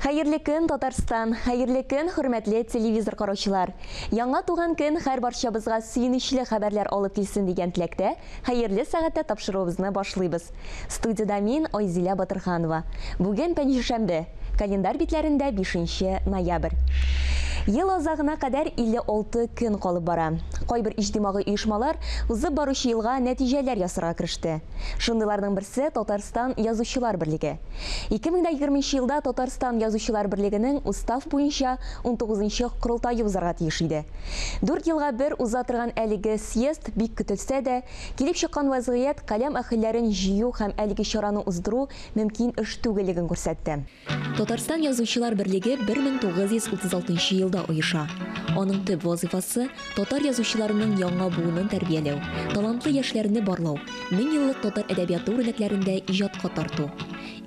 Хәерле көн, Татарстан! Хәерле көн, хөрмәтле телевизор караучылар! Яңа туган көн һәр барчабызга сөенечле хәбәрләр алып килсен дигән теләктә, хәерле сәгатьтә тапшыруыбызны башлыйбыз. Студиядә мин, Айзилә Батырханова. Бүген пәнҗешәмбе, календарь битләрендә 5 ноябрь. Ел азагына кадәр 56 көн калып бара. Кайбер иҗтимагый оешмалар узып баручы елга нәтиҗәләр ясарга кереште. Шундыйларның берсе Татарстан Язучылар берлеге. 2020 елда Татарстан Язучылар берлегенең устав буенча 19 корылтае узарга тиеш иде. Дүрт елга бер уза торган әлеге съезд бик көтелсә дә, килеп чыккан вәзгыять каләм әһелләрен җыю һәм әлеге чараны уздыру мөмкин эш түгеллеген күрсәтте. Татарстан Язучылар берлеге 1936 елда оеша. Аның төп вазыйфасы, татар язучыларының яңа буынын тәрбияләү, талантлы яшьләрне барлау, меңьеллык татар әдәбияты үрнәкләрендә иҗатка тарту.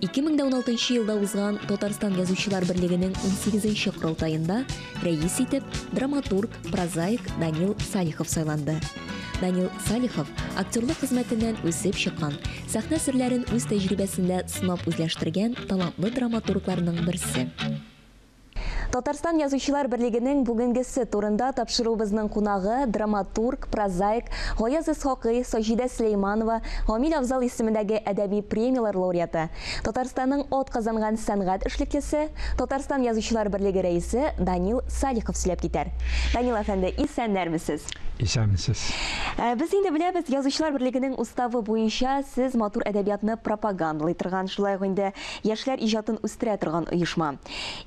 2016 елда узган Татарстан Язучылар берлегенең унсигезенче корылтаенда рәис итеп драматург, прозаик Данил Салихов сайланды. Данил Салихов актерлык хезмәтеннән үсеп чыккан, сәхнә серләрен үз тәҗрибәсендә сынап үзләштергән талантлы драматургларның берсе. Татарстан Язучылар берлегенең бүгенгесе турында тапшыруыбызның кунагы, драматург, прозаик Гаяз Исхакый, Саҗидә Сөләйманова, Гамил Афзал исемендәге әдәби премияләр лауреаты, Татарстанның атказанган сәнгать эшлеклесе, Татарстан Язучылар берлеге рәисе Данил Салихов сөйләп китәр. Данил әфәнде, исәннәрмесез? Исәнмесез. Без инде беләбез, Язучылар берлегенең уставы буенча сез матур әдәбиятны пропагандалый торган, шулай ук инде яшьләр иҗатын үстерә торган оешма.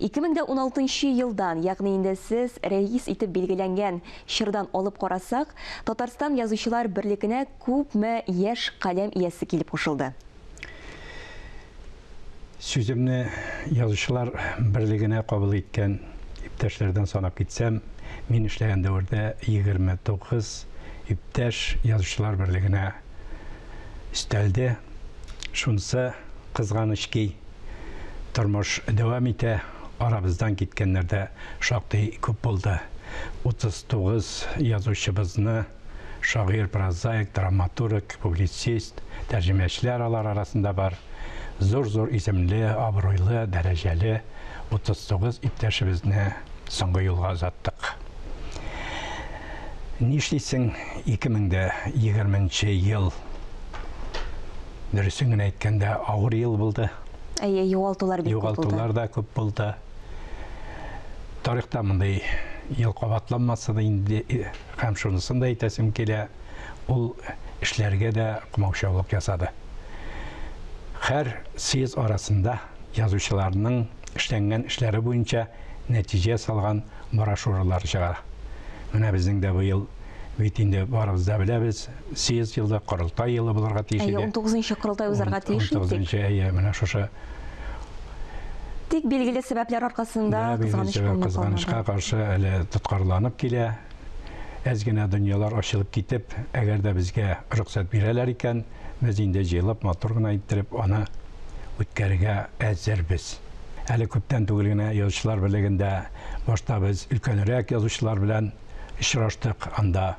2016 елдан, ягъни инде сез рәис итеп билгеләнгән чордан алып карасак, Татарстан Язучылар берлегенә күпме яшь каләм иясе килеп кушылды? Сүземне Язучылар берлегенә кабул иткән иптәшләрдән санап китсәм, мин эшләгән дәвердә 29 иптәш Язучылар берлегенә өстәлде. Шунысы кызганыч ки, тормыш дәвам итә, арабыздан киткәннәр дә шактый күп булды. 39 язучыбызны Шагыйрь, прозаик, драматург, публицист, тәрҗемәчеләр алар арасында бар. Зур-зур исемле, абруйлы, дәрәҗәле 39 иптәшебезне соңгы юлга озаттык. Нишлисең, 2020 нче ел, дөресен генә әйткәндә, авыр ел булды. Әйе, югалтулар бик күп булды. Югалтулар да күп булды. Тарихта мондый ел кабатланмаса да инде, һәм шунысын да әйтәсем килә, ул эшләргә дә комаучаулык ясады. Һәр съезд арасында язучыларның эшләнгән эшләре буенча нәтиҗә салган брошюралар чыга. Менә безнең дә быел бит инде барыбыз да беләбез, съезд елы, корылтай елы булырга тиеш иде. Әйе, 19 корылтай узарга тиеш иде. 19, әйе, менә шушы. Тик билгеле сәбәпләр аркасында кызганыч булмый калмады. Кызганычка каршы әле тоткарланып килә. Әз генә дөньялар ачылып китеп, әгәр дә безгә рөхсәт бирәләр икән, без инде җыелып, матур гына иттереп аны үткәрергә әзербез. Әле күптән түгел генә Язучылар берлегендә башта без өлкәнрәк язучылар белән очраштык. Анда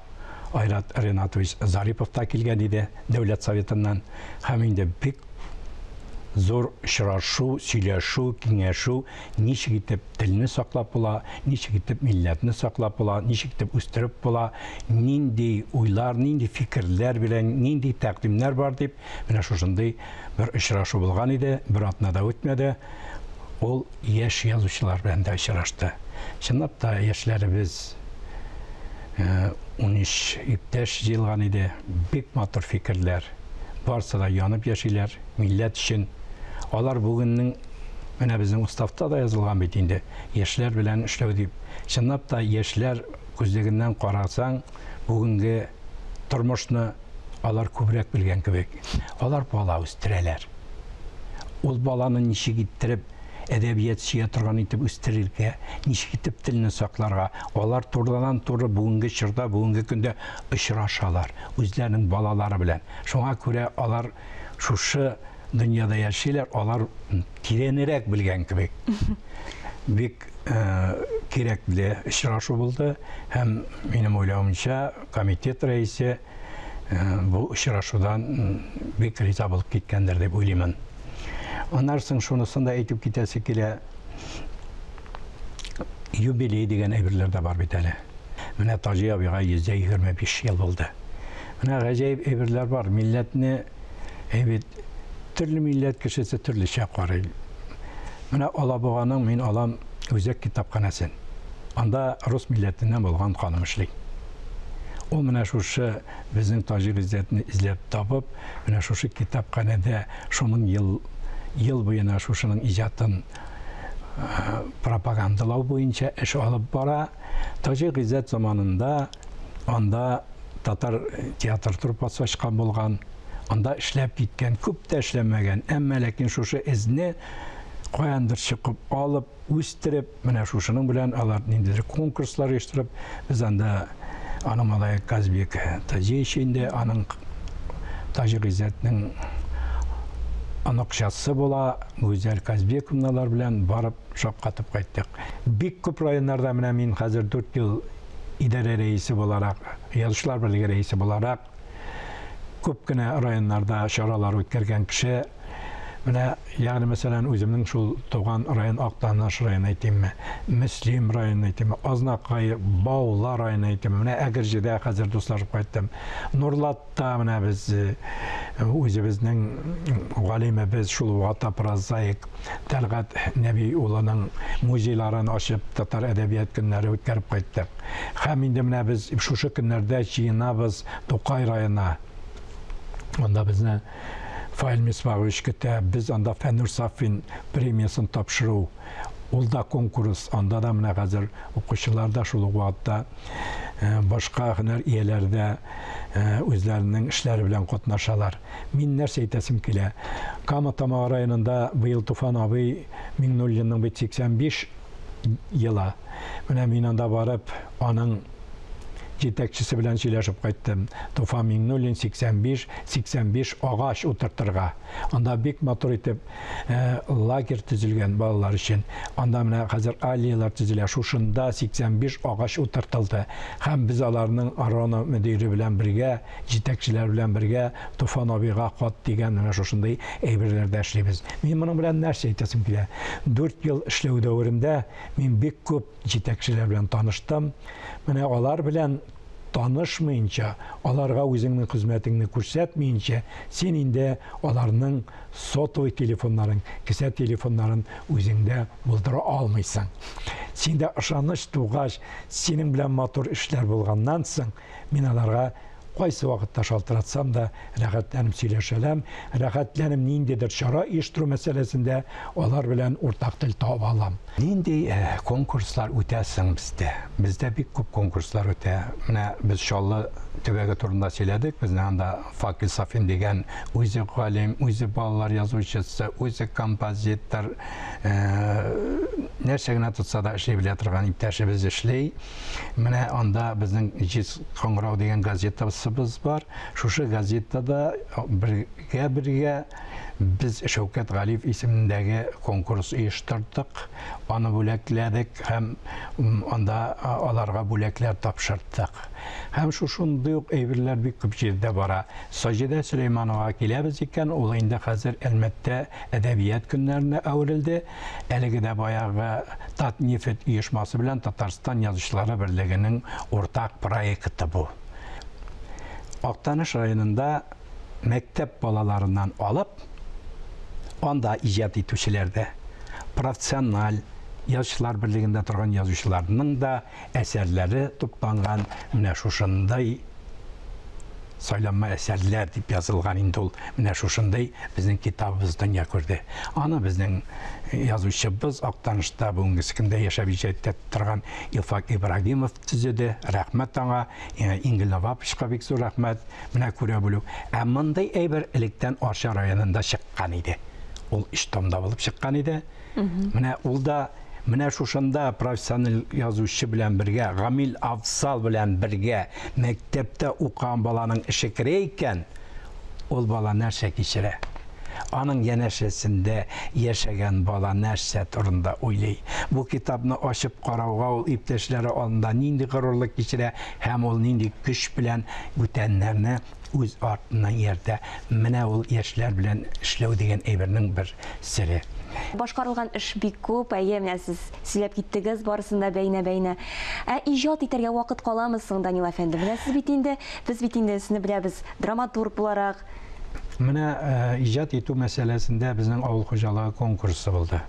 Айрат Ренатович Зарипов та килгән иде Дәүләт Советыннан. Һәм инде бик зур очрашу, сөйләшү, киңәшү, ничек итеп телне саклап була, ничек итеп милләтне саклап була, ничек итеп үстереп була, нинди уйлар, нинди фикерләр белән, нинди тәкъдимнәр бар дип, менә шушындый бер очрашу булган иде, бер атна да үтмәде, ул яшь язучылар белән дә очрашты. Чынлап та яшьләребез 13 иптәш җыелган иде, бик матур фикерләр. Барсы да янып яшиләр, милләт өчен. Алар бүгеннең, менә безнең уставта да язылган бит инде, яшьләр белән эшләү дип. Чынлап та яшьләр күзлегеннән карасаң, бүгенге тормышны алар күбрәк белгән кебек. Алар бала үстерәләр. Ул баланы ничек иттереп әдәбият сөя торган итеп үстерергә, ничек итеп телне сакларга. Алар турыдан-туры бүгенге чорда, бүгенге көндә очрашалар үзләренең балалары белән. Шуңа күрә алар шушы дөньяда яшиләр, алар тирәнрәк белгән кебек. Бик кирәкле очрашу булды һәм, минем уйлавымча, комитет рәисе бу очрашудан бик риза булып киткәндер дип уйлыймын. Аннан соң шунысын да әйтеп китәсе килә, юбилей дигән әйберләр дә бар бит әле. Менә Таҗи абыйга 125 ел булды. Менә гаҗәеп әйберләр бар. Милләтне әйбит төрле милләт кешесе төрлечә карый. Менә Алабуганың мин алам үзәк китапханәсен. Анда рус милләтеннән булган ханым эшли. Ул менә шушы безнең Таҗи Гыйззәтне эзләп табып, менә шушы китапханәдә шуның ел ел буена шушының иҗатын пропагандалау буенча эш алып бара. Таҗи Гыйззәт заманында анда татар театр труппасы ачкан булган. Анда эшләп киткән, күп тә эшләмәгән, әмма ләкин шушы эзне каяндыр чыгып алып, үстереп, менә шушының белән алар ниндидер конкурслар оештырып, без анда аның малае Казбек Таҗиевич инде, аның Таҗи Гыйззәтнең оныкчасы була, Гүзәл Казбековналар белән барып шаккатып кайттык. Бик күп районнарда менә мин хәзер 4 ел идарә рәисе буларак, Язучылар берлеге рәисе буларак, күп кенә районнарда чаралар үткәргән кеше. Менә, ягъни мәсәлән, үземнең шул туган район Актаныш районы әйтимме, Мөслим районы әйтимме, Азнакай, Баулы районы әйтимме, менә Әгерҗедә хәзер дуслашып кайттым. Нурлатта менә без үзебезнең галимебез, шул вакытта прозаик Тәлгать Нәби улының музейларын ачып, татар әдәбият көннәре үткәреп кайттык. Һәм инде менә без шушы көннәрдә җыенабыз Тукай районына. Анда безне Фаил Мисбахович көтә. Без анда Фәннур Сафин премиясын тапшыру. Ул да конкурс, анда да менә хәзер укучылар да шул ук вакытта башка һөнәр ияләре дә үзләренең эшләре белән катнашалар. Мин нәрсә әйтәсем килә? Кама Тамагы районында быел Туфан абый Миңнуллинның бит 85 елы. Менә мин анда барып, аның җитәкчесе белән сөйләшеп кайттым. Туфан Миңнуллин 85, 85 агач утыртырга. Анда бик матур итеп лагерь төзелгән балалар өчен. Анда менә хәзер аллеялар төзелә. Шушында 85 агач утыртылды. Һәм без аларның Арона мөдире белән бергә, җитәкчеләр белән бергә Туфан абыйга хат дигән менә шушындый әйберләрдә эшлибез. Мин моның белән нәрсә әйтәсем килә? 4 ел эшләү дәверендә мин бик күп җитәкчеләр белән таныштым. Менә алар белән танышмыйнча, аларга үзеңнең хезмәтеңне күрсәтмиенчә, син инде аларның сотовый телефоннарын, кесә телефоннарын үзеңдә булдыра алмыйсың. Синдә ышаныч тугач, синең белән матур эшләр булганнан соң, мин аларга кайсы вакытта шалтыратсам да, рәхәтләнеп сөйләшәләм, рәхәтләнеп ниндидер чара оештыру мәсьәләсендә алар белән уртак тел таба алам. Нинди конкурслар үтә соң бездә? Бездә бик күп конкурслар үтә. Менә без Чаллы төбәге турында сөйләдек. Безнең анда Факил Сафин дигән үзе галим, үзе балалар язучысы, үзе композитор, нәрсә генә тотса да эшли белә торган иптәшебез эшли. Менә анда безнең Җиз кыңгырау дигән газетасыбыз бар. Шушы газетада бергә-бергә без Шәүкәт Галиев исемендәге конкурс оештырдык, аны бүләкләдек һәм анда аларга бүләкләр тапшырдык. Һәм шушындый ук әйберләр бик күп җирдә бара. Саҗидә Сөләймановага киләбез икән, ул инде хәзер Әлмәттә әдәбият көннәренә әверелде. Әлеге дә баягы Татнефть оешмасы белән Татарстан Язучылары берлегенең уртак проекты бу. Актаныш районында мәктәп балаларыннан алып, анда иҗат итүчеләр дә, профессиональ Язучылар берлегендә торган язучыларның да әсәрләре тупланган менә шушындый сайланма әсәрләр дип язылган инде ул менә шушындый безнең китабыбыз дөнья күрде. Аны безнең язучыбыз Актанышта бүгенге көндә яшәп иҗат итә торган Илфак Ибрагимов төзеде. Рәхмәт аңа, Ингел Наваповичка бик зур рәхмәт. Менә күрә белү. Ә мондый әйбер электән Арча районында чыккан иде. Ул өч томда булып чыккан иде. Менә ул да менә шушында профессиональ язучы белән бергә, Гамил Афзал белән бергә мәктәптә укыган баланың эше керә икән, ул бала нәрсә кичерә? Аның янәшәсендә яшәгән бала нәрсә турында уйлый? Бу китапны ачып карауга ул иптәшләре алдында нинди горурлык кичерә һәм ул нинди көч белән бүтәннәрне үз артыннан ияртә? Менә ул яшьләр белән эшләү дигән әйбернең бер сере. Башкарылган эш бик күп, әйе, менә сез сөйләп киттегез барысын да бәйнә-бәйнә. Ә иҗат итәргә вакыт каламы соң, Данил әфәнде? Менә сез бит инде, без бит инде сезне беләбез, драматург буларак. Менә иҗат итү мәсьәләсендә безнең авыл хуҗалыгы конкурсы булды.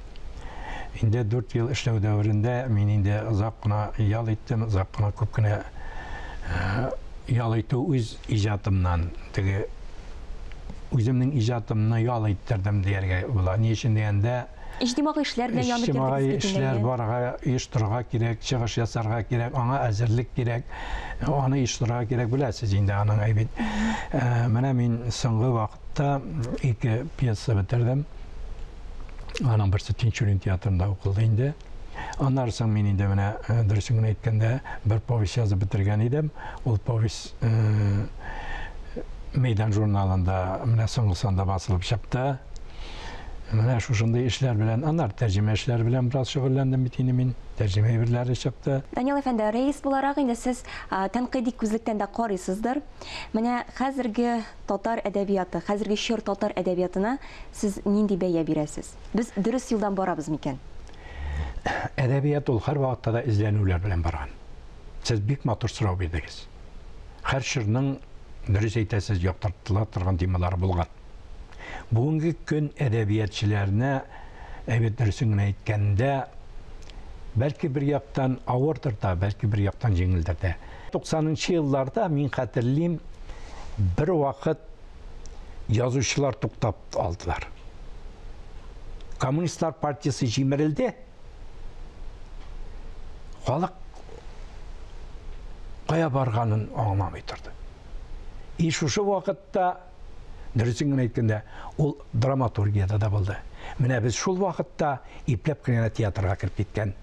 Инде 4 ел эшләү дәверендә мин инде озак кына ял иттем, озак кына күп кенә ял итү үз иҗатымнан, теге үземнең иҗатымны ял иттердем дияргә була. Ни өчен дигәндә, Иҗтимагый эшләр белән янып Иҗтимагый йөрдегез бит инде, эшләр әйе. барырга, оештырырга кирәк, чыгыш ясарга кирәк, аңа әзерлек кирәк, аны оештырырга кирәк, беләсез инде аның әйбит. Менә мин соңгы вакытта ике пьеса бетердем. Аның берсе Тинчурин театрында укылды инде. Аннары соң мин инде менә, дөресен генә әйткәндә, бер повесть язып бетергән идем. Ул повесть Мәйдан журналында менә соңгы санда басылып чыкты. Менә шушындый эшләр белән, аннары тәрҗемә эшләре белән бераз шөгыльләндем бит инде мин. Тәрҗемә әйберләре чыкты. Данил әфәнде, рәис буларак инде сез тәнкыйди күзлектән дә карыйсыздыр. Менә хәзерге татар әдәбияты, хәзерге чор татар әдәбиятына сез нинди бәя бирәсез? Без дөрес юлдан барабыз микән? Әдәбият ул һәрвакытта да эзләнүләр белән барган. Сез бик матур сорау бирдегез. Һәр чорның, дөрес әйтәсез, яктыртыла торган темалары булган. Бүгенге көн әдәбиятчеләренә, әйбәт дөресен генә әйткәндә, бәлки бер яктан авырдыр да, бәлки бер яктан җиңелдер дә. 90 елларда мин хәтерлим, бер вакыт язучылар туктап алдылар. Коммунистлар партиясе җимерелде. Халык кая барганын аңламый торды. И шушы вакытта, дөресен генә әйткәндә, ул драматургияда да булды. Менә без шул вакытта ипләп кенә театрга кереп киткән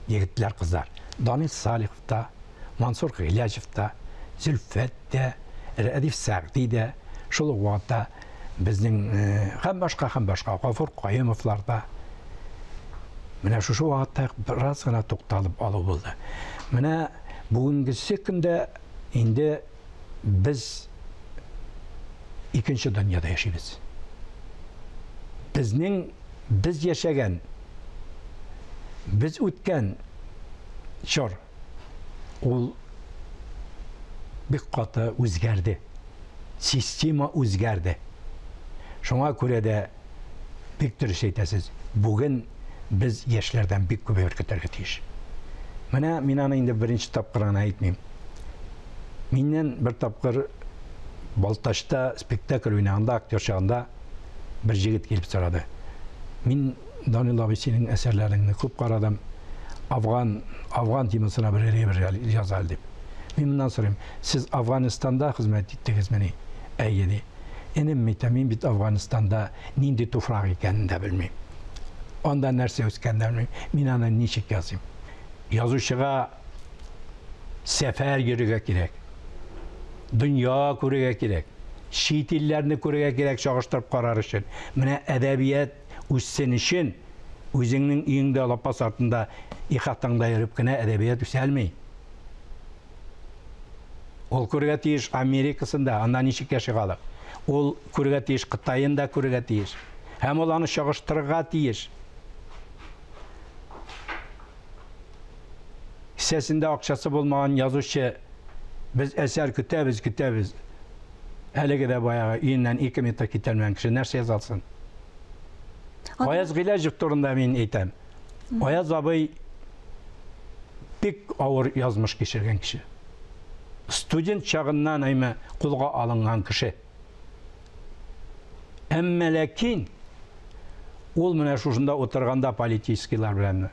егетләр, кызлар. Данил Салихов та, Мансур Гыйләҗев та, Зөлфәт тә, Рәдиф Сәгъди дә, шул ук вакытта безнең һәм башка, һәм башка Гафур Каюмовлар да. Менә шушы вакытта бераз гына тукталып алу булды. Менә бүгенгесе көндә инде без икенче дөньяда яшибез. Безнең без яшәгән, без үткән чор ул бик каты үзгәрде. Система үзгәрде. Шуңа күрә дә бик дөрес әйтәсез. Бүген без яшьләрдән бик күп әйбер көтәргә тиеш. Менә мин аны инде беренче тапкыр гына әйтмим. Миннән бер тапкыр Балтачта спектакль уйнаганда, актер чагында бер җегет килеп сорады. Мин, Данил абый, синең әсәрләреңне күп карадым. Афган, Афган темасына бер әйбер яз әле дип. Мин моннан сорыйм, сез Афганистанда хезмәт иттегезмени? Әйе, ди. Энем, әйтәм, мин бит Афганистанда нинди туфрак икәнен дә белмим. Анда нәрсә үскәнен дә белмим. Мин аны ничек языйм? Язучыга сәфәр йөрергә кирәк. Дөнья күрергә кирәк. Чит илләрне күрергә кирәк чагыштырып карар өчен. Менә әдәбият үссен өчен үзеңнең өеңдә лапас артында ихатаңда йөреп кенә әдәбият үсәлми. Ул күрергә тиеш Америкасында, анда ничек яши халык. Ул күрергә тиеш Кытаен да күрергә тиеш. Һәм ул аны чагыштырырга тиеш. Кесәсендә акчасы булмаган язучы без әсәр көтәбез, көтәбез. Әлеге дә баягы өеннән 2 метр китәлмәгән кеше нәрсә яза алсын? Аяз Гыйләҗев турында мин әйтәм. Аяз абый бик авыр язмыш кичергән кеше. Студент чагыннан әйме кулга алынган кеше. Әмма ләкин ул менә шушында утырганда политическийлар белән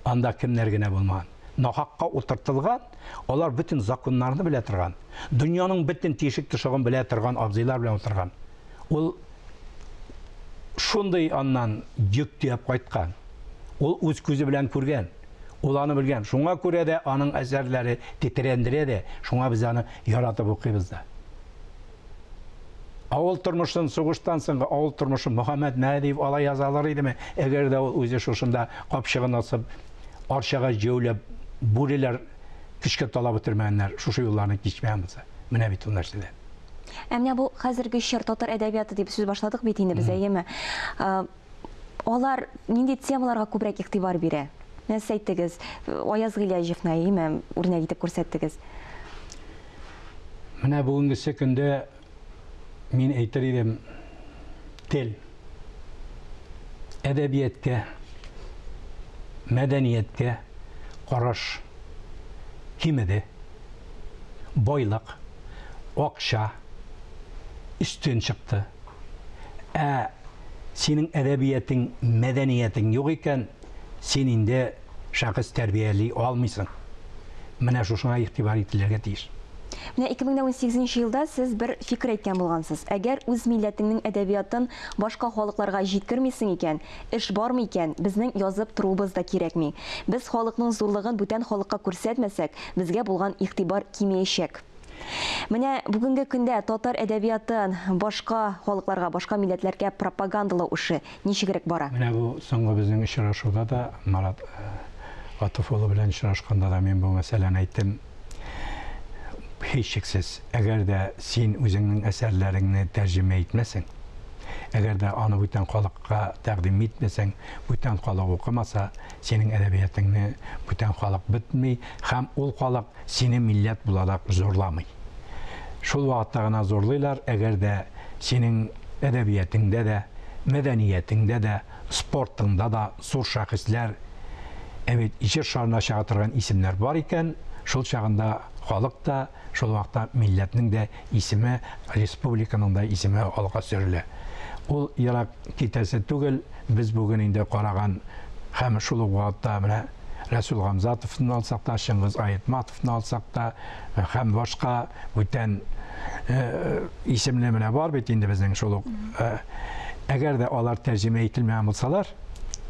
анда кемнәр генә булмаган. Нахакка утыртылган, алар бөтен законнарны белә торган, дөньяның бөтен тишек-тошыгын белә торган абзыйлар белән утырган. Ул шундый аннан йөк төяп кайткан. Ул үз күзе белән күргән. Ул аны белгән. Шуңа күрә дә аның әсәрләре тетрәндерә дә, шуңа без аны яратып укыйбыз да. Авыл тормышын, сугыштан соңгы авыл тормышын Мөхәммәт Мәһдиев алай яза алыр идеме? Әгәр дә ул үзе шушында капчыгын асып, Арчага җәүләп, бүреләр көчкә талап үтермәгәннәр, шушы юлларны кичмәгән булса. Менә бит ул нәрсәдә. Ә менә бу хәзерге чор татар әдәбияты дип сүз башладык бит инде без, әйеме? Алар нинди темаларга күбрәк игътибар бирә? Менә сез әйттегез, Аяз Гыйләҗевны, әйеме, үрнәк итеп күрсәттегез. Менә бүгенгесе көндә мин әйтер идем, тел, әдәбияткә, мәдәнияткә караш кимеде. Байлык, акча өстен чыкты. Ә синең әдәбиятең, мәдәниятең юк икән, син инде шәхес тәрбияли алмыйсың. Менә шушыңа игътибар ителергә тиеш. Менә 2018 нче елда сез бер фикер әйткән булгансыз. Әгәр үз милләтеңнең әдәбиятын башка халыкларга җиткермисең икән, эш бармый икән, безнең язып торуыбыз да кирәкми. Без халыкның зурлыгын бүтән халыкка күрсәтмәсәк, безгә булган игътибар кимиячәк. Менә бүгенге көндә татар әдәбиятын башка халыкларга, башка милләтләргә пропагандалау эше ничегрәк бара? Менә бу соңгы безнең очрашуда да Марат Гатуф улы белән очрашканда да мин бу мәсьәләне әйттем. Һичшиксез, әгәр дә син үзеңнең әсәрләреңне тәрҗемә итмәсәң, әгәр дә аны бүтән халыкка тәкъдим итмәсәң, бүтән халык укымаса, синең әдәбиятыңны бүтән халык бетми һәм ул халык сине милләт буларак зурламый. Шул вакытта гына зурлыйлар, әгәр дә синең әдәбиятеңдә дә, мәдәниятеңдә дә, спортыңда да зур шәхесләр, ә бит җир шарына чыга торган исемнәр бар икән, шул чагында халык та, шул вакытта милләтнең дә исеме, республиканың да исеме алга сөрелә. Ул ерак китәсе түгел, без бүген инде караган һәм шул ук вакытта менә Рәсүл Гамзатовны алсак та, Чыңгыз Айтматовны алсак та һәм башка бүтән исемле менә бар бит инде безнең шул ук. Әгәр дә алар тәрҗемә ителмәгән булсалар,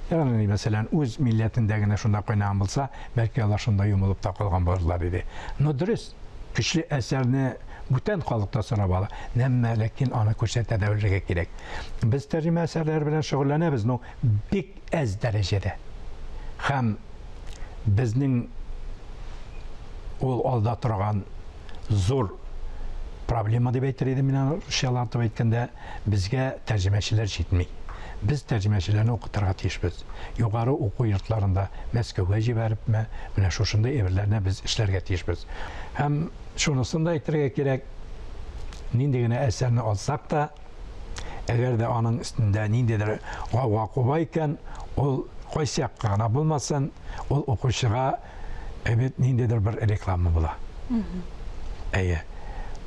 ягъни мәсәлән, үз милләтендә генә шунда кайнаган булса, бәлки алар шунда йомылып та калган булырлар иде. Но дөрес, көчле әсәрне бүтән халык та сорап ала. Әмма ләкин аны күрсәтә дә белергә кирәк. Без тәрҗемә әсәрләре белән шөгыльләнәбез, но бик әз дәрәҗәдә. Һәм безнең ул алда торган зур проблема дип әйтер идем мин аны русчалатып әйткәндә, безгә тәрҗемәчеләр җитми. Без тәрҗемәчеләрне укытырга тиешбез. Югары уку йортларында Мәскәүгә җибәрепме, менә шушындый әйберләрне без эшләргә тиешбез. Һәм шунысын да әйтергә кирәк, нинди генә әсәрне алсак та, Әгәр дә аның өстендә ниндидер гауга куба икән, ул кайсы якка гына булмасын, ул укучыга бит ниндидер бер реклама була. Әйе.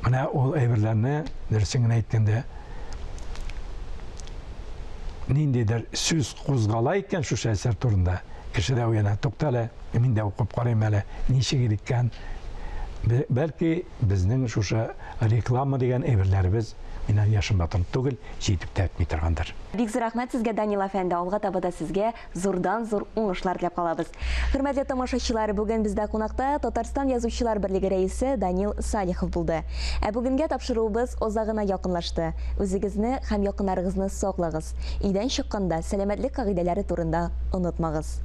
Менә ул әйберләрне, дөресен генә әйткәндә, ниндидер сүз кузгала икән шушы әсәр турында, кеше дә уяна, тукта әле, мин дә укып карыйм әле, ничек икән. Бәлки безнең шушы реклама дигән әйберләребез Менә яшем батыр түгел, җитеп тә үтми торгандыр. Бик зур рәхмәт сезгә, Данил әфәнде. Алга таба да сезгә зурдан-зур уңышлар теләп калабыз. Хөрмәтле тамашачылар, бүген бездә кунакта Татарстан Язучылар берлеге рәисе Данил Салихов булды. Ә бүгенгә тапшыруыбыз азагына якынлашты. Үзегезне һәм якыннарыгызны саклагыз. Өйдән чыкканда сәламәтлек кагыйдәләре турында онытмагыз.